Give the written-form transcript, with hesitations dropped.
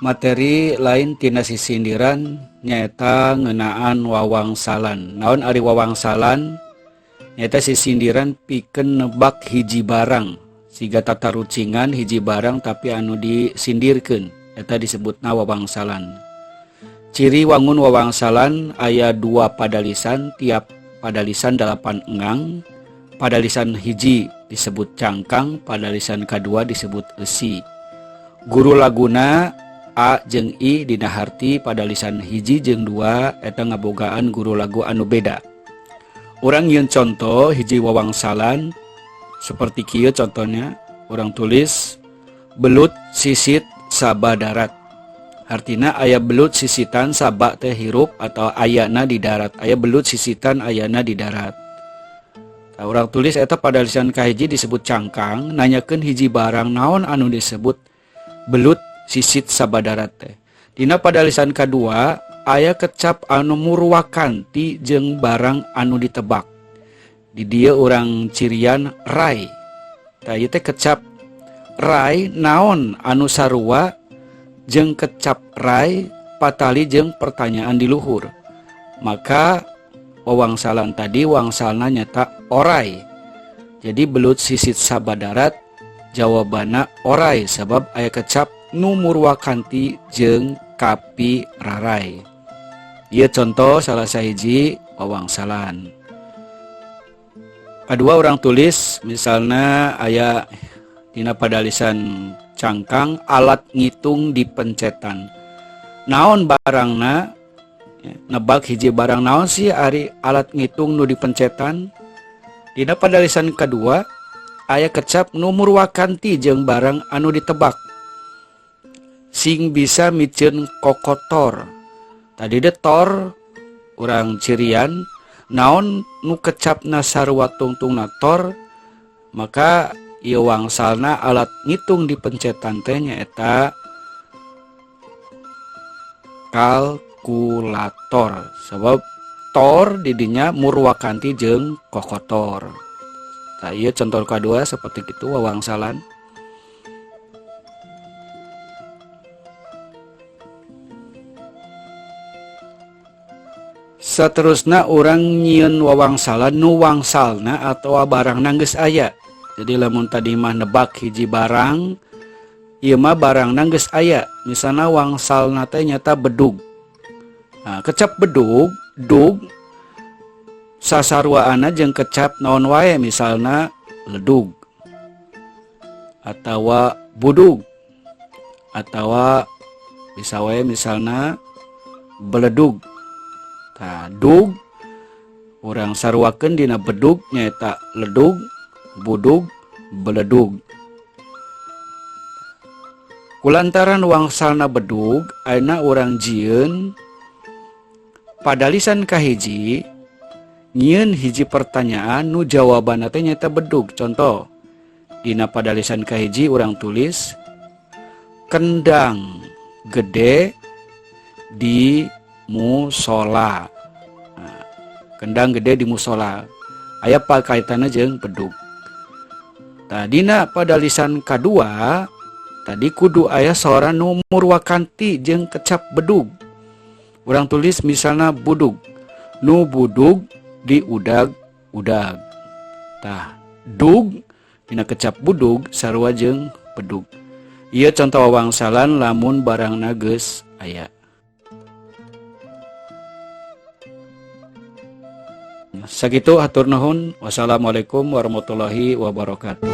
Materi lain tina sisindiran nyaeta ngeunaan wawangsalan. Naon ari wawangsalan? Nyaeta sisindiran pikeun nebak hiji barang. Siga tatarucingan hiji barang tapi anu disindirkeun eta disebutna wawangsalan. Ciri wangun wawangsalan aya dua padalisan, tiap padalisan dalapan engang. Padalisan hiji disebut cangkang, padalisan kadua disebut eusi. Guru laguna A jeung I dina harti padalisan hiji jeung dua eta ngabogaan guru lagu anu beda. Urang nyieun conto hiji wawangsalan seperti kieu contohnya, urang tulis belut sisit saba darat. Hartina aya belut sisitan saba teh hirup atau ayana di darat, aya belut sisitan ayana di darat. Tah urang tulis eta padalisan kahiji disebut cangkang, nanyakeun hiji barang naon anu disebut belut sisit sabadarat teh. Dina padalisan kadua aya kecap anu murwakanti jeung barang anu ditebak. Di dieu urang cirian rai. Tah ieu teh kecap rai naon anu sarua jeung kecap rai patali jeung pertanyaan di luhur. Maka wawangsalan tadi wangsalna nyata orai. Jadi belut sisit sabadarat jawabanna orai sabab aya kecap nu murwakanti jeung kapi rarai. Ieu contoh salah sahiji wawangsalan. Kadua urang tulis misalna aya dina padalisan cangkang alat ngitung di pencetan. Naon barangna? Nebak hiji barang naon sih ari alat ngitung nu dipencetan? Dina padalisan kedua aya kecap nu murwakanti jeung barang anu ditebak. Sing bisa miceun kokotor. Tadi de tor urang cirian naon nu kecapna sarua tungtungna tor, maka ieu wangsalna alat ngitung dipencetan teh nyaeta kalkulator. Sebab tor didinya murwakanti jeung kokotor. Tah ieu contoh kadua seperti kitu wawangsalan. Saterusna urang nyieun wawangsalan nu wangsalna atawa barangna geus aya. Jadi lamun tadi mah nebak hiji barang, ieu mah barangna geus aya. Misalna wangsalna teh nyata bedug. Nah, kecap bedug, dug sasaruaanna jeung kecap naon wae, misalna ledug atawa budug atawa bisa wae misalna beledug. Tah, dug urang saruakeun dina bedug nyaeta ledug, budug, beledug. Kulantaran wangsalna bedug, ayeuna urang jieun padalisan kahiji nyieun hiji pertanyaan nu jawabanna teh nyaeta bedug. Contoh, dina padalisan kahiji urang tulis kendang gede di musola. Nah, kendang gede di musola aya pakaitanna jeung bedug. Tah, dina padalisan kadua tadi kudu aya sora nu murwakanti jeung kecap bedug. Urang tulis misalna budug, nu budug di udag-udag. Tah, dug dina kecap budug sarua jeung bedug. Ieu contoh wawangsalan lamun barangna geus aya. Sakitu hatur nuhun. Wassalamualaikum warahmatullahi wabarakatuh.